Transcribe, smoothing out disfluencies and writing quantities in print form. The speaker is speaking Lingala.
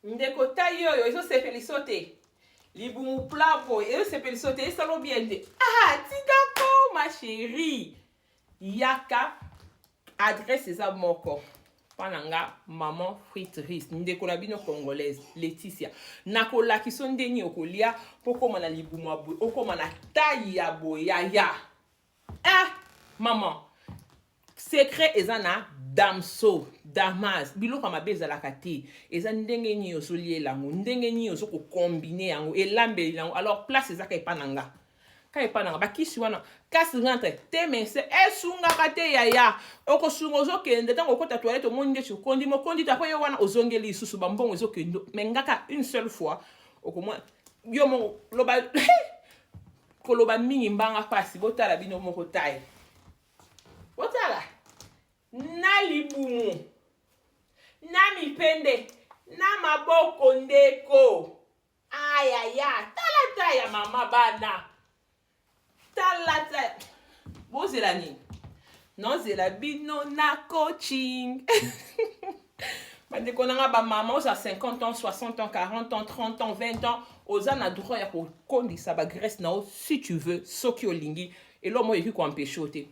Ndeko taille oyo ezosepelisa te, libumu plat boye ezosepelisa te, esalo bien te. Ah, tika ko, ma chérie, yaka, adresse eza moko mpa na nga, Maman Friterie, ndeko na bino congolaise Leticia. Nakolakisa ndeni okolia mpo okóma na libumu ya boye, okóma na taille ya boye. Yaya, eh, maman, secret eza na damso damas. Biloko ya mabe ezalaka te. Eza ndenge nini ozoliela yango, ndenge nini ozokocombiner yango, elambeli yango. Alors place ezaka epa na nga, ka epa na nga. Bakisi wana kasi rentre te, mese esungaka te. Yaya, okosunga, ozokende, ntango okota toilette, omoni ndeti okondi mokondi te. Apo yo wana ozongeli lisusu, bambongo ezokende. Mais ngaka une seule fois, okomona yo moko. Loba, koloba mingi mbanga mpasi. Botala bino moko taille, botala na libumu, na mipende, na maboko. Ndeko, ayaya, tala ta ya mama bana, tala ta. Bozela nini? Nozela bino na coaching. Bandeko nanga bamama, oza 50 ans, 60 ans, 40 ans, 30 ans, 20 ans, oza na droit ya kokondisa bagraisse na yo si tu veux. Soki olingi, eloko moko ekoki koempêcher yo te.